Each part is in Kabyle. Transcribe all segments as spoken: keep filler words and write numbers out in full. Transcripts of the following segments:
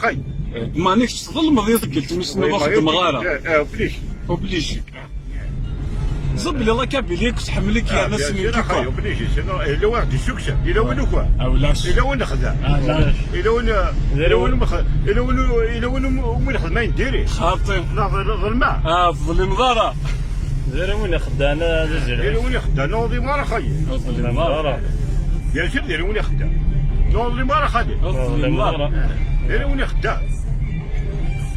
Ay. Mani kečč tḍelmeḍ i tgelṭ mi s-tenniḍ ur xeddmeɣ ara. Eh, eh, obligé. Obligé. Ẓer belli la Kabylie akk tḥemmel-ik yerna ssnen-k akk. Obligé, sinon, yella waḥed yessukksen, yella win ukan. Ah, ulac. Yella win nexdem. Ah, ulac. Yella win, yella win umi nexdem ayen diri. Xaṭi. Neɣ ḍelmeɣ. Ah, tḍelmeḍ ara. Diri win ixeddan, a Zizir. Diri win ixeddan, ur ḍlim ara xayi. Ur ḍlim ara. Bien sûr, diri win ixeddan. Ur ḍlim ara xayi. Ur ḍlim ara. Diri win ixeddan.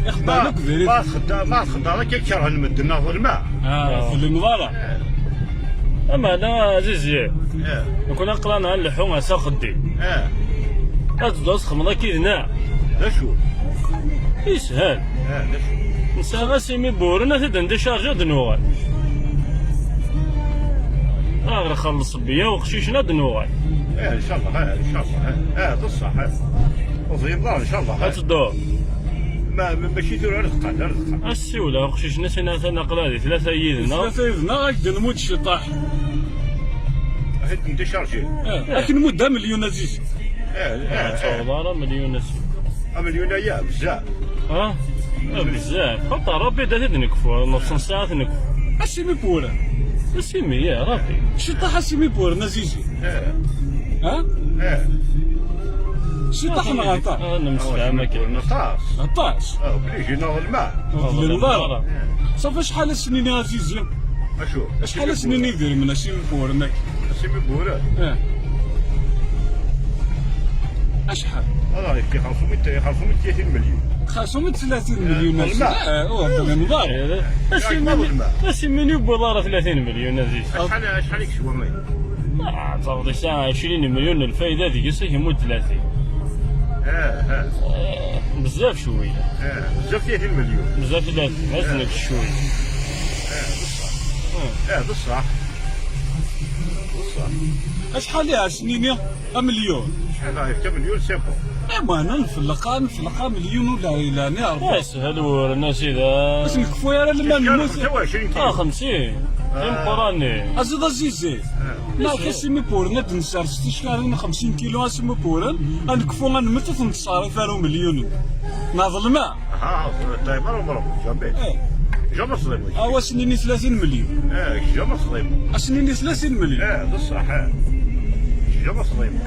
Ixeddan akk diri. Ma txedda-, ma txeddaḍ akka kerhen medden, ur ḍlim ara. Ah, ur ḍlim ara. Ameɛna, a Zizir, nekkni aql-aneɣ ad nleḥḥu s axeddim. Ad tedduḍ ad txedmeḍ akka yid-neɣ. D acu? Yeshel. Nesɛa asimi buren, ad t-id-ndicharji ad nuɣal. Ad ɣer xelleṣ ssbiya uqcicen ad nuɣal. Eh, ncallah, eh, ncallah, eh, eh, d ṣṣeḥ, eh. Ur ẓriɣ ara, ncallah, eh. Ad tedduḍ. Ma, ma, mačči tura ara teqqal, ara teqqal. Ad ssiwleɣ uqcic-nni, ad s-iniɣ atan aql-aɣ di tlata yid-neɣ. Tlata yid-neɣ, ad k-d-nmudd ciṭaḥ. Ad k-ndicharji. Eh, ad k-nmudd amelyun, a Zizi. Eh, eh, eh. Ur tettaweḍ ara amelyun, a Zizi. Amelyun aya, bezzaf. Ha? Eh, bezzaf. Xaṭer Ṛebbi da t-id-nekfu, neṣṣen ssaɛa ad t-nekfu. Asimi buren. Asimi, ya Ṛebbi. Ciṭaḥ asimi buren, a Zizi. Eh. Ha? Eh. Ciṭaḥ neɣ aṭas? Ah, nemsefham akka. Aṭas. Aṭas. Ah, obligé neɣ lmal. Ur ḍlimeḍ ara. Eh. Safi acḥal ad s-nini, a Zizi? Acu? Acḥal ad s-nini idrimen asimi buren akk? Asimi buren? Eh. Acḥal? Ala, yefka xersum i t-, xersum i tlatin melyun. Xersum i tlatin melyun, eh, a Zizi. Eh, ur ḍlimeḍ ara. Eh, asimi, asimi ur yewwiḍ ara tlatin melyun, a Zizi. Acḥal, acḥal i yeswa? Ah, taweḍ yesɛa ɛecrin melyun n lfayda, deg-s ad k-imudd tlatin. Ah, ah. Eh, bezzaf cwiya. Ah, bezzaf tlatin melyun. Bezzaf tlatin, ad nekk cwiya. Ah, d ṣṣeḥ. Ah, d ṣṣeḥ. D ṣṣeḥ. Acḥal i as-nini? Amelyun. Acḥal i yefka amelyun, c'est bon. Eh, ma nfelleq, nfelleq amelyun ula ilaɛni Ṛebbi. Yeshel wuren, a sidi. Ur s-nekfu ara lma nemmut. Ah, xemsin. Imeqqranen. Aziḍ a Zizi. Neɣ asimi buren ad d-nsers tickarin xemsin kilu asimi buren, ad nekfu ad nmet ur t-nettṣerrif ara umelyun. Neɣ ḍelmeɣ? Ah, ṭayeb ara umreɣ, jamais. Eh. Jamais ẓlimeɣ. Awa, ad s-nini tlatin melyun. Eh, jamais ẓlimeɣ. Ad s-nini tlatin melyun. Eh, d ṣṣeḥ, eh. Jamais ẓlimeɣ.